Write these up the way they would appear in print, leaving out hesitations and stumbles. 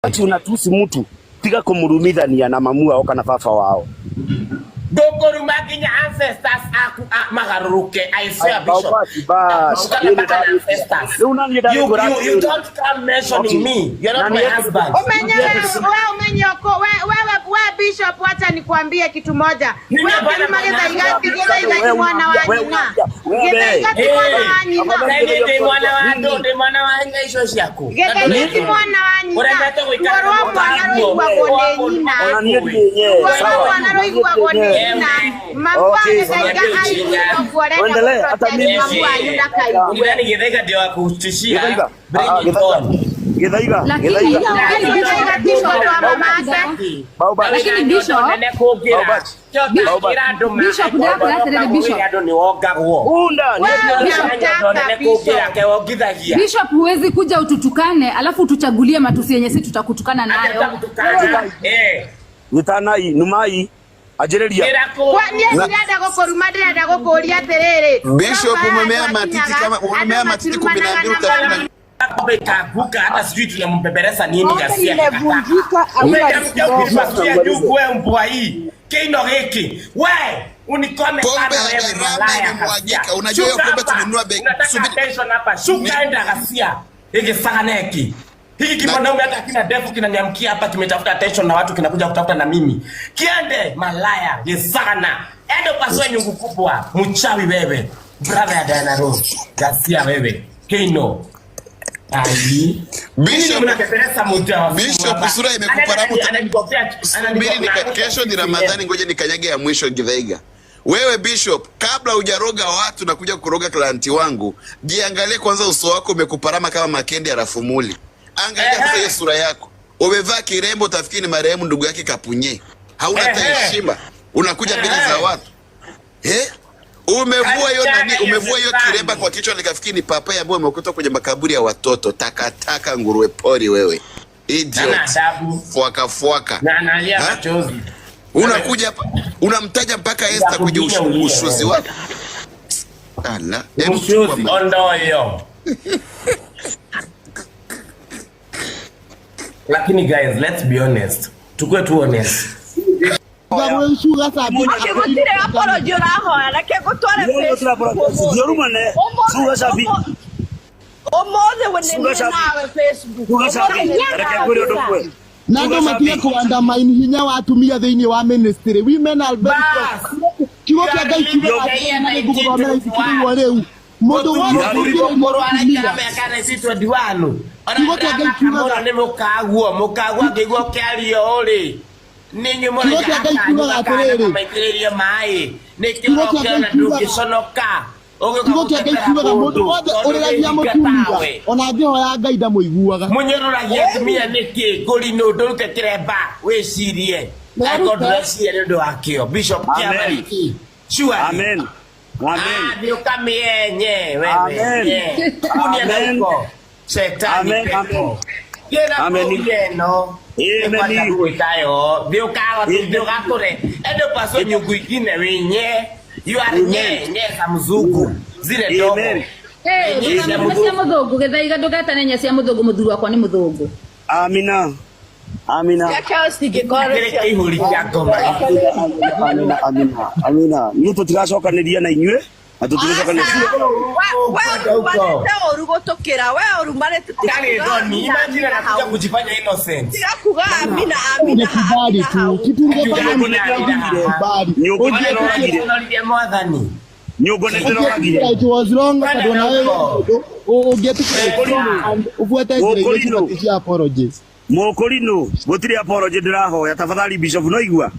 Wakati unatusi mtu tiga kumurumithania na mamu wao kana baba wao. Ndũkũruma nginya ancestors aku magarũrũke. I swear, Bishop. Basi. Ancestors. You don't come mentioning me. You're not my husband. Umenye wewe umenye uko wewe we Bishop, wacha nikwambie kitu moja. Mimi Wewe hapana ukiruma bwana. Githaiga ti Githaiga ti mwana wa nyina. Githaiga ti mwana wa nyina. Kaĩ ndĩ mwana wa andũ, ndĩ mwana wa nyina icio ciaku. Githaiga ti mwana wa nyina. Ũremete gũikara Ruo rwa na mwana mũkaguo. rũiguagwo nĩ nyina. Ona niĩ ndienye. Ruo rwa Sawa. mwana rũiguagwo nĩ nyina. Mamu wa Okay. Githaiga aiguire ũguo ũrenda Uendelee, hata gũprotect mimi. mamu wanyu ndakaigue. Ulidhani Githaiga ndio wa kutishia? Githaiga. Bring Ah, it Githaiga. on. Githaiga. Lakini Githaiga. Githaiga ti mũndũ wa mama ake. Baobab. Lakini Bishop- nene kũngĩra. Bishop, ndĩrakwĩra atĩrĩrĩ, Bishop. Andũ nĩ wongagwo. Unda. Wewe Nyondo nene unamtaka kũngĩra Bishop. ke wongithagia. Bishop, huwezi kuja ututukane alafu utuchagulie matusi yenye si tutakutukana nayo. Atakutukana. Eh. Nyitanai, numai. Anjĩrĩria. Ĩra kũ- Kwa niĩ ndirenda gũkũruma, ndĩrenda gũkũria atĩrĩrĩ. Bishop, Ũrauga umemea andũ matiti akinyaga, kama umemea andũ matiti 12 matirumanaga na utafikiri Ng'ombe ikaanguka, hata sijui tunampeperesa nini Ng'ombe ghasia imevunjika, takataka. hakuna Umetamkia kidogo. ukipasuia nyuku wewe mbwa hii. Kino hiki. We, unikome Pombe sana ya wewe gharama malaya imemwagika. ghasia. Unajua hiyo Shuka pombe hapa. tumenunua bei- Unataka Subiri. attention hapa. Shuka enda ghasia. Hiki saganeki. Hiki kimwanaume hata kina ndefu kinaniamkia hapa kimetafuta attention na watu kinakuja kutafuta na mimi. Kiende malaya, yesana. Enda upasue nyungu kubwa. Mchawi wewe. Brother ya Diana Rose. Ghasia wewe. Kino. Ai. Bishop- Mnapeperesa muda wa Bishop, hapa. sura imekuparamu. Subiri kesho ni Ramadhani, ngoja nikanyage ya mwisho Githaiga. Wewe Bishop, kabla hujaroga watu na kuja kuroga client wangu, jiangalie kwanza uso wako umekuparama kama makende ya rafumuli. Angalia sasa hiyo sura yako. Umevaa kirembo utafikiri ni marehemu ndugu yake Kapunye. Hauna hata heshima. Unakuja mbele za watu. Eh? Umevua hiyo nani, umevua hiyo kiremba kwa kichwa nikafikiri ni papai ambayo umeokotwa kwenye makaburi ya watoto. Takataka, nguruwe pori wewe. Idiot. Hana adabu. Fwaka fwaka. Na analia Ha? machozi. Unakuja hapa unamtaja mpaka Esther kwenye Nitakupiga ulie ushuzi wewe. wako. Ala, hebu chukua Mshuzi ondoa hiyo. Lakini guys, let's be honest. Tukue tu honest. Okay, gũtirĩ apology ũrahoya, reke ngũtware Facebook ũmũthĩ. Thiorumane. Suga cabi. Ũmũthĩ nĩ Suga niĩ cabi. nawe Facebook. Suga cabi. Ũmũthĩ niĩ Reke nawe ngwĩre ũndũ kabisa. ũmwe. Na andå matige kũandamaini hinya wa atumia thĩinĩ wa ministry. Women are very Bas. strong. Kiugo kĩa Ngai kiugaga atĩrĩrĩ, na nĩngũgũthomera ibuku rĩu rĩu mũndũ wothe Mũthuri ũngĩremwo mũkũrũ araikara mũtumia mĩaka 1921. Ona Kiugo kĩa Ngai ndĩramaka kiugaga- mũno nĩ mũkaguo, mũkaguo angĩigua ũkĩario ũrĩ. Nĩ inyuĩ Kiugo mũraiga kĩa Ngai akanyu kiugaga gakana atĩrĩrĩ. kamaitĩrĩrie maĩ. Nĩkĩo Kiugo kĩa ũrokĩona Ngai kiugaga- ndũngĩconoka. Ũgĩũka Kiugo kĩa Ngai gũtetera kiugaga mũndũ mũndũ wothe tondũ wĩ ũrĩragia hinga mũtumia tawe. ona angĩhoya Ngai ndamũiguaga. Mũnyũrũragia atumia nĩkĩ? Ngũrinũ ndũrute kĩremba wĩcirie. Angĩkorwo ndũreciria nĩ ũndũ wakĩo. Bishop Amen. kĩama nĩkĩ? Surely. Amen. Amen. Ah, thiĩ ũkamĩenye wewe. Amen. Nye. Kunia na Amen. huko. Shetani Amen, pepo. amen. Gĩra Amen. kũu ĩno. Amen. Nĩkwenda gwĩtayo. Thiĩ Amen. thiĩ ũgatũre. Ende upasue nyungu ingine winye. You are Amen. nye, nye za mzungu. Zile ndogo. Amen. Eh, Nye cia nya cia mũthũngũ. mũthũngũ Githaiga ndũgetane nya cia mũthũngũ, mũthuri wakwa nĩ mũthũngũ. Amina. Amina. Ciake cingĩkorwo Kĩrĩ kĩihũri kĩa ngoma. Amina, amina, amina. Niĩ tũtigacokanĩria na inyuĩ na tũtigacokanĩria. We ũrumanĩte ũru gũtũkĩra, we ũrumanĩte, tiga Ndarĩ kuga thoni. amina Imagine amina anakuja hau. kujifanya innocent. Tiga kuga amina amina Ũngĩkubali amina tu hau. kitu ũngĩfanya Amina, nĩ amina. ũngĩkubali. Nyũngũ Ona nĩndĩroragire. nĩũronoririe mwathani. Nyũngũ nĩndĩroragire. Ũngĩetĩkĩra it was wrong Kwenda tondũ ona wewe huko. ũngĩetĩkĩra it was wrong and ũbuate njĩra iria Mũkũrinũ. cibatiĩ cia apologies. Mũkũrinũ, gũtirĩ apology ndĩrahoya. Tafadhali Bishop no igua.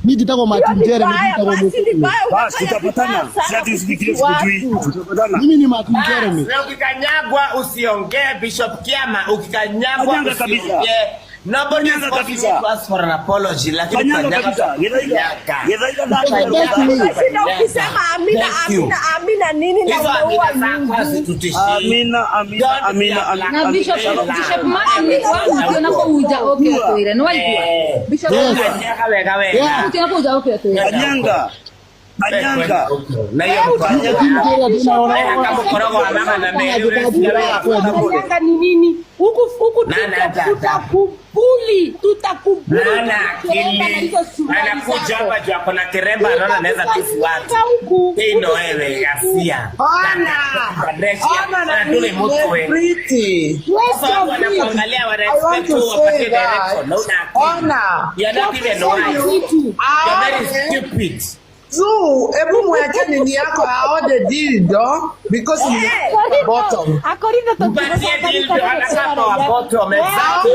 Niĩ njĩtagwo Martin Hiyo Jeremy, vibaya, njĩtagwo basi Mũkũrinũ. vibaya, Bas, umefanya tutapatana. vibaya Si sana ati usifikirie kutusi sikujui. watu. Tutapatana. Mimi ni Martin Jeremy. Bas, na ukikanyagwa usiongee Bishop Kiama, ukikanyagwa Kanyanga kabisa. usiongee. Nobody is Kanyanga forcing kabisa. you to ask for an apology, lakini Kanyanga kanyaga kabisa. Githaiga. kanyaga. Githaiga The best way. Sasa ukisema amina Thank you. amina amina nini na Hizo umeua amina zako nyungu. hazitutishii. Amina, amina, Don't be amina, a black Na amina. Bishop Bishop Martin wangu ukiona ko uja okay twire, nĩ waigua? Eh. Bishop Yes. Martin Kanyaga wega wega. Yeah. ukiona ko uja okay twire. Kanyanga. Kanyanga. Na hiyo mkorogo wa mama na meli Kanyanga ni nini? Huku huku tutakubuli, tutakubuli. Nana akili. Anakuja hapa juu ako na kiremba anaona anaweza tusi watu. Hii ndo wewe Asia. Ona. Ona na Dule mtu wewe. pretty. Sasa watu wanakuangalia wana I want expect to tu wapatie say that. direction. Na una akili. Ona. You are not even wise. You are very stupid. Zuu, hebu mweke nini yako aode dildo because ni bottom. Mpatie dildo anakaa power bottom exactly.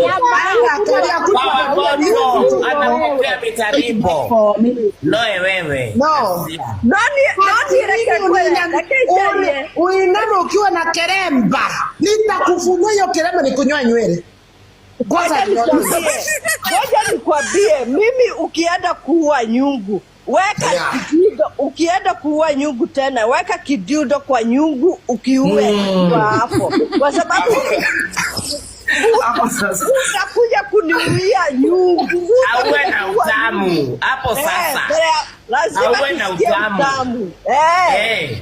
Power bottom anapokea mitaribo. Noe wewe. No. Nani nani reke kwere reke icarie Uiname ukiwa na keremba. Nitakufunua hiyo keremba nikunyoe nywele. Kwanza Ngoja nikwambie, mimi ukienda kuua nyungu weka kidudo, ukienda kuua nyungu tena weka kidudo kwa nyungu ukiue kwa hapo, kwa sababu utakuja kuniuia nyungu. Auwe na utamu hapo sasa. Lazima Auwe na tusikie utamu. utamu. Eh.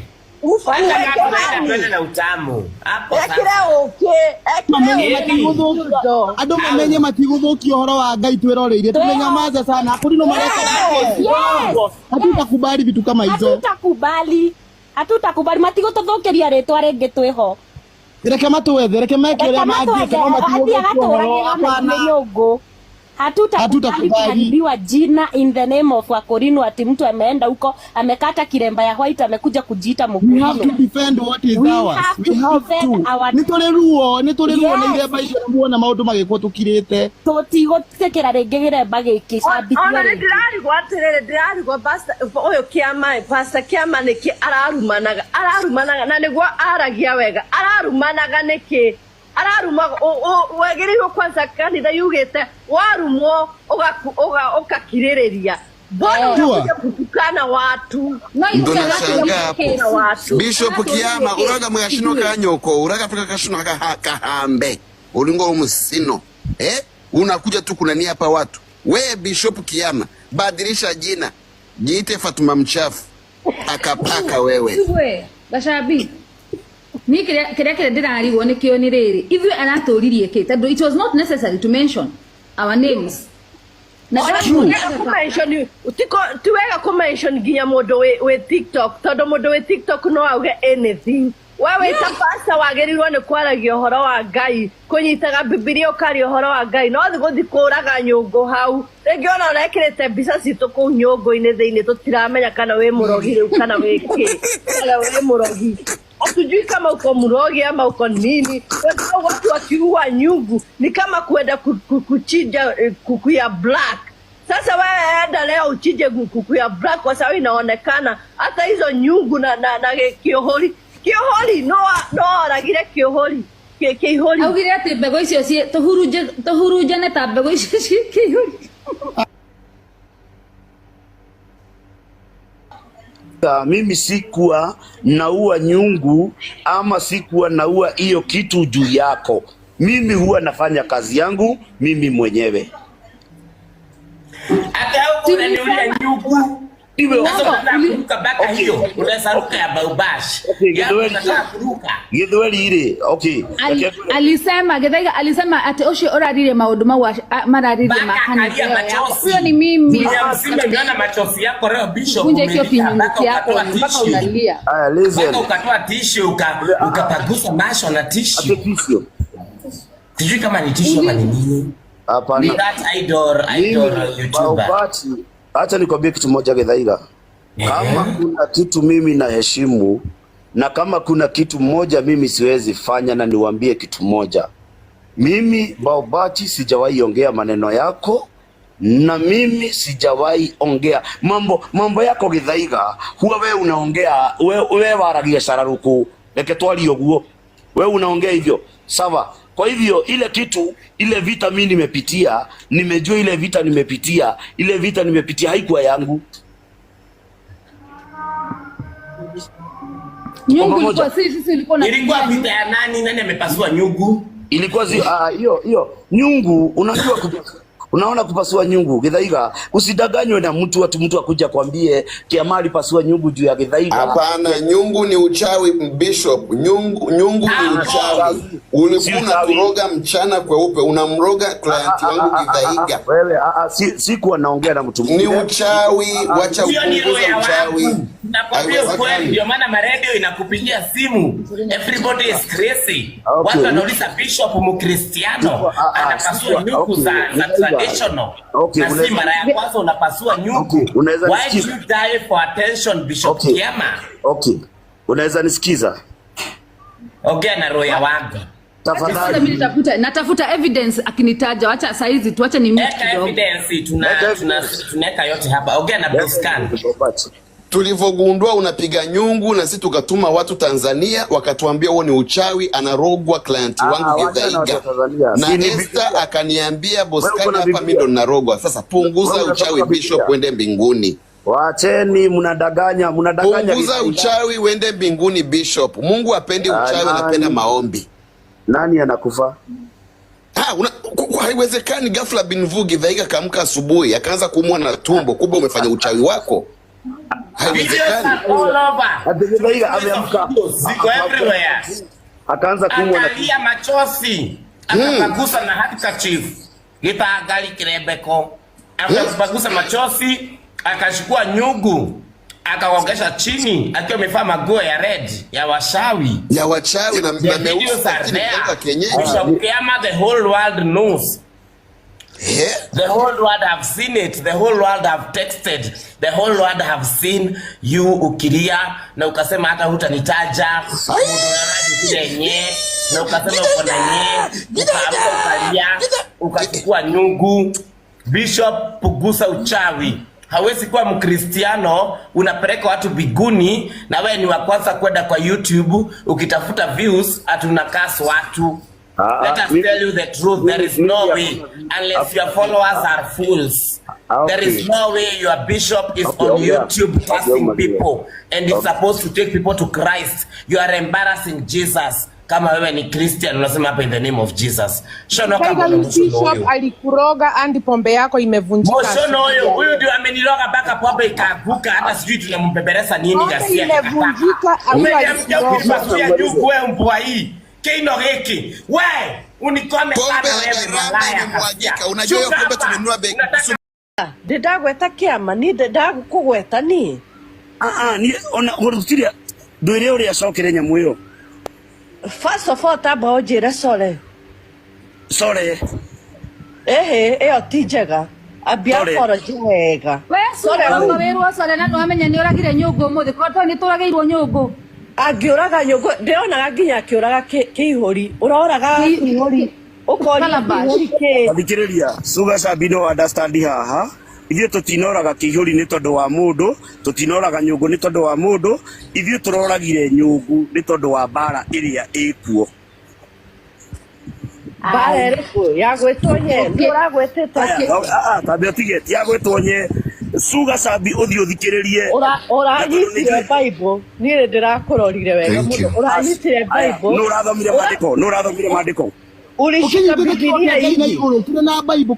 Hata kama tunaenda twende na utamu hapo Ekire sasa. ũkĩ, ekire ũkĩ. Andå mamenye matigũthũkia ũhoro wa Ngai twĩroreire tumenyamaza sana akorino mareka hatutakubali vitu kama hizo. Hatutakubali. Hatutakubali matigũtũthũkĩria rĩtwa rĩngĩ twĩho. Reke matwethe, reke meke ũrĩa mangĩka no matigũthũkia ũhoro hapana. Nyũngũ. Hatutakubali Hatutakubali. kuharibiwa jina in the name of Wakorino, ati mtu ameenda huko amekata kiremba ya white amekuja kujiita We have to Mkorino. defend what is We ours. have We to have defend to. our- Nĩ tũrĩ ruo, nĩ tũrĩ ruo na Yes. iremba icio na muona maũndũ magĩkwo tũkirĩte. Tũtigũtĩkĩra rĩngĩ gĩremba gĩkĩ cambithio Ona nĩ rĩngĩ. ndĩrarigwo atĩrĩrĩ, ndĩrarigwo pastor ũyũ kĩama, pastor kĩama nĩkĩ ararumanaga, ararumanaga na nĩguo aragia wega, ararumanaga nĩkĩ? Araruma wagĩrĩirwo kwanza kanitha yugĩte warumwo ũgakirĩrĩria. Mbona Sure. unakuja kutukana watu? Ndo nashangaa hapo. Watu. Bishop Kiama uraga mugashino kanyoko uraga pika kashino kahambe ulingo umusino eh, unakuja tu kunania hapa watu. We Bishop Kiama, badilisha jina, jiite Fatuma mchafu pakapaka wewe. We, Gashabi. Ni kiria kiria kiria ndirarigwo nikio ni riri ithuĩ aratũririe kĩ tondũ it was not necessary to mention our names na Ona ti wega kũmention, ti wega kũmention nginya mũndũ wĩ TikTok tondũ mũndũ wĩ TikTok no auge anything. We wĩ ta pastor wagĩrĩirwo nĩ kwaragia ũhoro wa Ngai, kũnyitaga Bibilia ũkaria ũhoro wa Ngai, no thi gũthiĩ kũraga nyũngũ hau. Rĩngĩ ona ũrekĩrĩte mbica citũ kũu nyũngũ-inĩ thĩinĩ tũtiramenya kana wĩ mũrogi rĩu kana wĩ kĩ, kana wĩ mũrogi. Hatujui kama uko mrogi ama uko nini. Kwa sababu watu wakiua nyungu ni kama kuenda kuchinja kuku ya black. Sasa wewe enda leo uchinje kuku ya black kwa sababu inaonekana hata hizo nyungu na kiohori. Kiohori no no oragire kiohori. Kihori. Augire atĩ mbegũ icio tũhurunjane ta mbegũ icio ciĩ kĩihũri. Mimi sikuwa naua nyungu ama sikuwa naua hiyo kitu juu yako. Mimi huwa nafanya kazi yangu mimi mwenyewe. Hata huko unaniulia nyugu. Iwe Sasa unataka kuruka baka hiyo, unaweza ruka ya baubash. Okay, Ya Githweri. unataka kuruka. Githweri ire. Okay. Alisema Githaiga alisema atĩ ũcio ũraririe maũndũ mau mararirie ma Baka kanitha akalia ĩyo yako. machozi. Huyo ni mimi. Dunia mzima imeona machozi yako leo Bishop. Kunja hiyo umelia. kinyungu Baka yako ukatoa mpaka tissue. unalia. Aya, listen. Baka ukatoa tissue ukapagusa macho na tissue. Tissue. Sijui kama ni tissue ama ni nini. Hapana. Ni that idol YouTuber. Baubati, acha nikwambie kitu moja Githaiga. Kama kuna kitu mimi naheshimu na kama kuna kitu moja mimi siwezi fanya, na niwaambie kitu moja, mimi Baubati sijawahi ongea maneno yako na mimi sijawahi ongea mambo yako Githaiga. Huwa we unaongea we waragia sararuku, reke twarie uguo, we unaongea hivyo sawa. Kwa hivyo ile kitu ile vita mimi nimepitia, nimejua ile vita nimepitia, ile vita nimepitia haikuwa yangu. Nyungu ilikuwa sisi ilikuwa na Ilikuwa vita ya nani? Nani amepasua nyungu? Ilikuwa hiyo hiyo nyungu, unajua Unaona kupasua nyungu Githaiga, usidanganywe na mtu ati mtu akuja kwambie Kiama alipasua nyungu juu ya Githaiga. Hapana, nyungu ni uchawi Bishop. Nyungu ni uchawi. Ulikuwa Si uchawi. unaturoga mchana kweupe, unamroga client wangu Githaiga. Wewe sikuwa naongea na mtu Ni mwingine. uchawi, wacha Hiyo ni roho kupunguza ya uchawi. watu. Nakwambia ukweli, Haiwezekani. ndio maana maredio inakupigia simu. Everybody is crazy. Okay. Watu wanauliza Bishop Mkristiano anapasua nyuku Okay, za Githaiga. traditional. Okay, Na si mara ya kwanza unapasua nyuku. Okay, unaweza Why do nisikiza? you die for attention, Bishop Okay. Kiama? Okay. Unaweza nisikiza? Ongea na roho ya wangu. Kwanza mimi Tafadhali. natafuta evidence akinitaja, wacha saizi tu, wacha ni mute Eka kidogo. evidence Eka tunaweka yote hapa. Ongea na Boscan. Tulivyogundua unapiga nyungu, na sisi tukatuma watu Tanzania, wakatuambia huo ni uchawi, anarogwa client wangu Wacha na watu Githaiga. wa Tanzania. Na Si ni Esther Biblia. akaniambia Wewe uko Boskani, na hapa mimi Biblia. ndo ninarogwa. Sasa punguza Wewe unasoma uchawi Biblia. Bishop, uende mbinguni. Wacheni, mnadanganya, mnadanganya Punguza Githaiga. uchawi uende mbinguni Bishop. Mungu apendi uchawi, anapenda Nani? maombi. Nani anakufa? Haiwezekani ghafla bin vu Githaiga kaamka asubuhi akaanza kuumwa na tumbo, kumbe umefanya uchawi wako. Videos Haiwezekani. are all over. Ati Githaiga ameamka Ziko everywhere. akaanza kuumwa na Akalia machozi akapagusa na handkerchief gitaangali kirebeko, akapagusa machozi, akachukua nyugu akagongesha chini akiwa amevaa maguo ya red ya washawi Ya wachawi na, The na videos meusi are lakini there. mganga kienyeji. Bishop Kiama, the whole world knows. Eh? The whole world have seen it. The whole world have texted. The whole world have seen you ukilia na ukasema hata hutanitaja. Nye na ukasema uko na nye, ukaamka ukalia, ukachukua nyungu. Bishop, pugusa uchawi. Hawezi kuwa Mkristiano unapeleka watu biguni na wewe ni wa kwanza kwenda kwa YouTube ukitafuta views ati unakas watu. Let us tell you the truth. There is no way unless your followers are fools. There is no way your bishop is Okay, on ongea. YouTube Okay, cursing ongea. people and is Okay. supposed to take people to Christ. You are embarrassing Jesus. Kama wewe ni Christian unasema hapa in the name of Jesus. Shono kama Kaiga ndo mshono Bishop huyu. alikuroga andi pombe yako imevunjika. Mshono huyu, huyu ndio ameniroga mpaka pombe ikaanguka hata sijui tunampeperesa nini Pombe ghasia. imevunjika, huyu Umeniamkia alikuroga. ukipasuia juu wewe mbwa hii. Kino hiki. We, unikome Pombe sana ya wewe gharama malaya. imemwagika. Unajua hiyo Shuka pombe hapa. tumenunua bei Unataka ndĩndagweta kĩama ni ndagũkũgweta niĩ Ni ona gũrutire ndwĩre ũrĩa acokere nyamũ ĩyo. First of all tamba ũnjĩre sore. Sore. Ĩhĩ ĩyo ti njega, ambia Sorry. apology wega. We Sore sura wĩrwo sore na nĩwamenya nĩũragire nyũngũ ũmũthĩ korwo tondũ nĩtũragĩirwo nyũngũ. Angĩũraga nyũngũ ndĩronaga nginya akĩũraga kĩihũri, ũroraga kĩihũri ũkoria Calabash. kĩihũri kĩ Thikĩrĩria, Sugar Sabi no understand haha. Ithuĩ tũtinoraga kĩihũri nĩ tondũ wa mũndũ, tũtinoraga nyũngũ nĩ tondũ wa mũndũ, ithuĩ tũroragire nyũngũ nĩ tondũ wa mbara ĩrĩa ĩkuo. Mbara ĩrĩkũ ya gwĩtwo nye nĩ ũragwĩtĩte? Tambe ũtige ti ya gwĩtwo nye. Sugar Sabi ũthiĩ ũthikĩrĩrie. Ũranyitire Bible, niĩ nĩ ndĩrakũrorire wega Thank mũno, you. ũranyitire Aya, Bible. nũ ũrathomire maandĩko? Nũ ũrathomire maandĩko? Ulishika Ũkĩnyitĩte kiugo Bibilia kĩa Ngai na hivi. igũrũ tũrĩ na Bible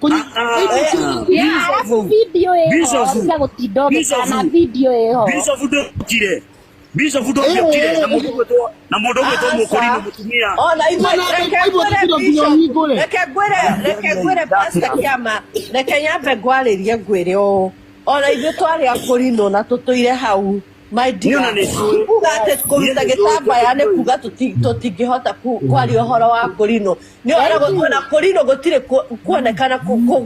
Yeah, alafu video ĩho Bishop. cia gũtinda Bishop. ũgĩkana video ĩho. Bishop ndũkire. Bishop ndũkire na mũndũ ũgwĩtwo na mũndũ ũgwĩtwo mũkũrinũ mũtumia. Ona ithuĩ Mana reke Bible ngwĩre tũtirĩ nginya Bishop, ũhingũre. reke ngwĩre Pastor Kĩama, reke nyambe ngwarĩrie ngwĩre ũũ, ona ithuĩ twarĩ akũrinũ na tũtũire hau my dear, Niĩ ona nĩ njũĩ. kuga atĩ kũruta Niĩ nĩ njũĩ. gĩtambaya nĩ kuga tũtingĩhota kwaria ũhoro wa kũrinũ. Nĩ ona kũrinũ gũtirĩ kuonekana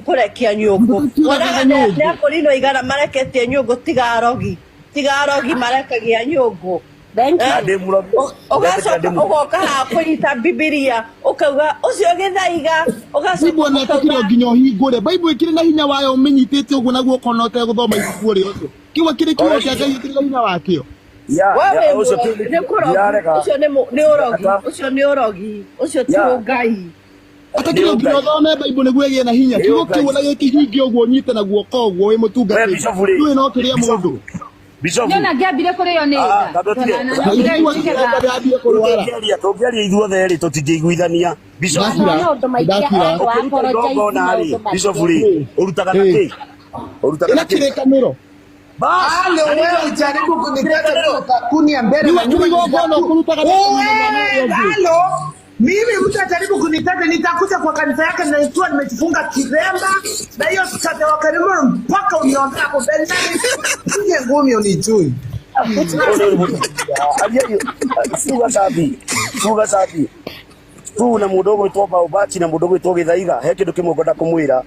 kũrekia nyũngũ. Wonaga nĩ akũrinũ igana mareketie nyũngũ, tiga arogi, tiga arogi marekagia nyũngũ. Thank you. Ndĩ mũrogi. Ũgacoka ũgoka haha kũnyita Bibilia ũkauga ũcio Gĩthaiga, ũgacoka Bible ona ũkauga ĩtĩkĩrio nginya ũhingũre. Bible ĩkĩrĩ na hinya wayo ũmĩnyitĩte ũguo na guoko na ũtegũthoma ibuku o rĩothe. Kĩu akĩrĩ kiugo kĩa Ngai gĩkĩrĩ na hinya wakĩo. Ya, we ya, wĩ ũcio mũrogi, nĩ kũrogi, ndirarega. ũcio nĩ ũrogi, ũcio nĩ ũrogi, ũcio ti Ya. ũngai. Atakĩrĩ nginya ũthome Bible nĩguo ĩgĩe na hinya. Nĩ Kiugo ũngai. kĩu ona gĩkĩhinge ũguo ũnyite na guoko ũguo wĩ We mũtungatĩri. Bishop rĩ. Ndũĩ no kĩrĩa Bishop. mũndũ. Bishofu. Nĩona ngĩambire kũrĩo nĩ Ah, nda. kambe ũtige. Ona na nyonire njikĩga. Ndambie kũrwara. Tũngĩaria tũngĩaria ithuothe rĩ tũtingĩiguithania. Bishofu. Ndakira. Maũndũ maingĩ Ndakira. andũ Ũkĩruta apologize igongona rĩ, maũndũ Bishofu maingĩ. rĩ, ũrutaga na Eh. kĩ? Ũrutaga Ĩna na kĩ? kĩrĩkanĩro. Bas, Halo, na nĩ wewe ujaribu kunitaja mimi utakunia mbele Niwe na nyuma kĩrigongona nitaku- ũkũrutaga na kũnina mwana Wewe, ũyũ ũngĩ. halo, mimi mtu ajaribu kunitaja nitakuja kwa kanisa yake na nikiwa nimejifunga kiremba na hiyo skate wa karibu mpaka uniondoe hapo mbele na nipige ngumi unijui. Suga sabi, suga sabi. Tu na mundu ugwitwo Baobachi na mundu ugwitwo Githaiga he kindu kimwe ngwenda kumwira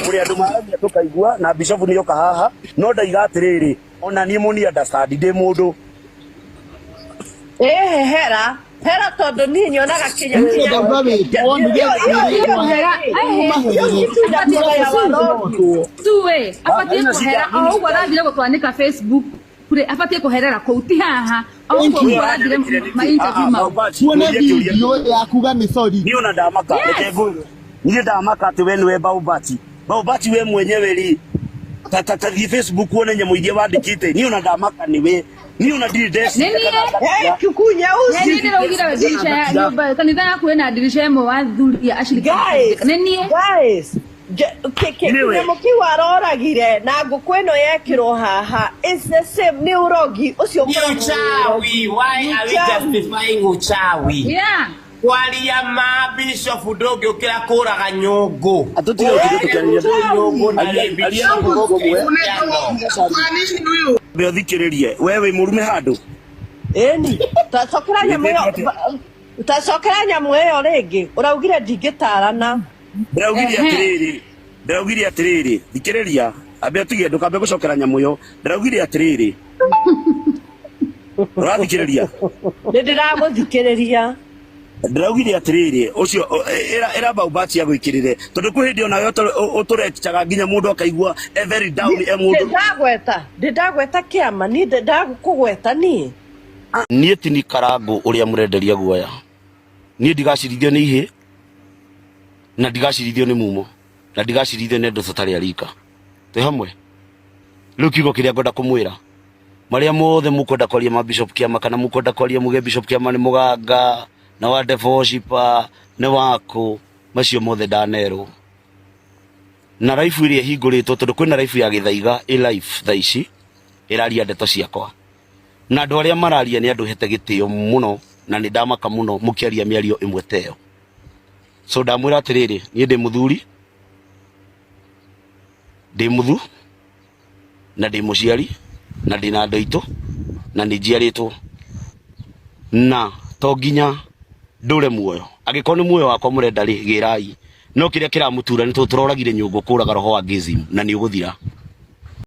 kuri andu maragia tukaigua na bishofu nioka haha no ndaiga atiriri ona nie muni understand ndi mundu Ĩhĩ hera hera tondũ niĩ nyonaga kinya Niĩ ndauga wĩtwo nĩgetha wĩrĩtwo Kũhera, ehe. kinya ya warogi Tuwe, abatie haina kũhera shida. o ũguo arathire gũtwanĩka Facebook rĩ, abatie kũherera kũu ti haha o Thank ũguo you. ũguo arathire ma interview mau. Tuone video ya kuga nĩ sorry. Niĩ ona ndamaka reke ngwĩre niĩ ndamaka atĩ we nĩwe Baobati Baobati we mwenyewe rĩ ta ta ta thiĩ Facebook wone nyamũ iria wandĩkĩte niĩ ona ndamaka nĩwe niĩ ona ndirĩ Nĩ ndeciria niĩ kana kuku nyeusi nĩ niĩ ndĩraugire ndirisha ya nyũmba kanitha yaku ĩna ndirisha ĩmwe wathuria ashiriki guys nĩ niĩ guys Nĩwe. kĩnyamũ kĩu aroragire na ngũkũ ĩno yekĩrwo haha is the same nĩ ũrogi ũcio Ni ũkoragwo wĩ uchawi. ũrogi. Why are we Uchawi. justifying uchawi? yeah Kwaria ma bishop ndũngĩũkĩra kũraga nyũngũ. Atũtige ũtige tũkĩarĩria Nyũngũ na Aria- rĩ aria bishop na mũndũ ũmwe. Kristiano. Kwa nini huyu? Mbe ũthikĩrĩrie we wĩ mũrume handũ Ĩni tacokera nyamũ ĩyo tacokera nyamũ ĩyo rĩngĩ ũraugire ndingĩtarana ndĩraugire Ehe. atĩrĩrĩ ndĩraugire atĩrĩrĩ thikĩrĩria ambe ũtige ndũkambe gũcokera nyamũ ĩyo ndĩraugire atĩrĩrĩ ũrathikĩrĩria nĩ ndĩragũthikĩrĩria ndĩraugire atĩrĩrĩ ũcio ĩra ĩra Baobati agwĩkĩrĩre tondũ kwĩ hĩndĩ onawe ũtũrechaga nginya mũndũ akaigua e very down e mũndũ ndĩndagweta ndĩndagweta kĩama niĩ ndĩndakũgweta niĩ niĩ ti ni karangũ ũrĩa mũrenderia guoya niĩ ndigacirithio nĩ ihĩ na ndigacirithio nĩ mumo na ndigacirithio nĩ andũ tũtarĩ a rika twĩ hamwe rĩu kiugo kĩrĩa ngwenda kũmwĩra marĩa mothe mũkwenda kwaria ma Bishop Kĩama kana mũkwenda kwaria muge Bishop Kĩama nĩ mũganga na wa devil worshiper nĩ wakũ macio mothe ndanerwo na raifu ĩrĩa ĩhingũrĩtwo tondũ kwĩna raifu ya Gĩthaiga ĩ life thaa ici ĩraria ndeto ciakwa na andũ arĩa mararia nĩ andũ hete gĩtĩo mũno na nĩ ndamaka mũno mũkĩaria mĩario ĩmwe ta ĩyo so ndamwĩra atĩrĩrĩ niĩ ndĩ mũthuri ndĩ mũthu na ndĩ mũciari na ndĩ na andũ aitũ na nĩ njiarĩtwo na to nginya ndũre muoyo angĩkorwo nĩ muoyo wakwa mũrenda rĩ gĩrai no kĩrĩa kĩramũtura nĩ tondũ tũroragire nyũngũ kũraga roho wa gĩzimu na nĩ ũgũthira.